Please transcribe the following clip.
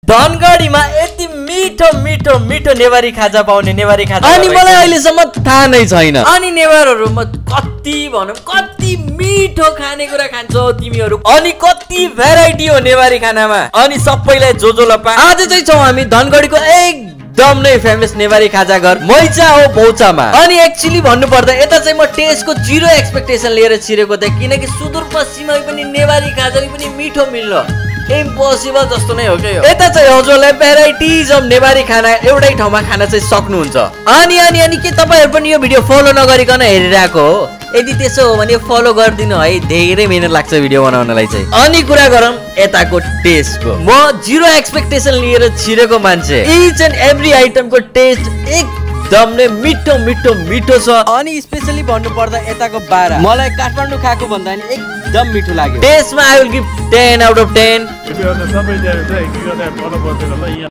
धनगढीमा यति मिठो मिठो मिठो नेवारी खाजा पाउने नेवारी खाजा अनि मलाई अहिलेसम्म थाहा नै छैन। अनि नेवारहरुमा कति भनौं कति मिठो खानेकुरा खान्छौ तिमीहरु अनि कति भेराइटी हो नेवारी खानामा अनि सबैलाई जोजोलपा। आज चाहिँ छौं हामी धनगढीको एकदम नै फेमस नेवारी खाजा घर मैचा हो बौचामा। अनि एक्चुअली भन्नु पर्दा यता चाहिँ म टेस्टको जीरो एक्सपेक्टेसन लिएर छिरेको थिएँ किनकि सुदूरपश्चिममा पनि नेवारी खाजा पनि मिठो मिल्नु इम्पोसिबल जस्तो नै हो के यो। यता चाहिँ हजुरलाई भेराइटिज अफ नेवारी खाना एउटै ठाउँमा खान चाहिँ सक्नुहुन्छ। अनि अनि अनि के तपाईहरु पनि यो भिडियो फलो नगरिकन हेरिरहेको हो? यदि त्यसो हो भने फलो गरिदिनु है, धेरै मिहिनेत लाग्छ भिडियो बनाउनलाई चाहिँ। अनि कुरा गरौँ यताको टेस्टको, म जीरो एक्सपेक्टेसन लिएर छिरेको मान्छे। इच एन्ड एभ्री आइटमको टेस्ट एकदम नै मिठो मिठो मिठो छ। अनि स्पेशली भन्नु पर्दा यताको बारा मलाई काठमाडौँ खाएको भन्दा नि एकदम मिठो लाग्यो। टेस्टमा I will give 10 out of 10।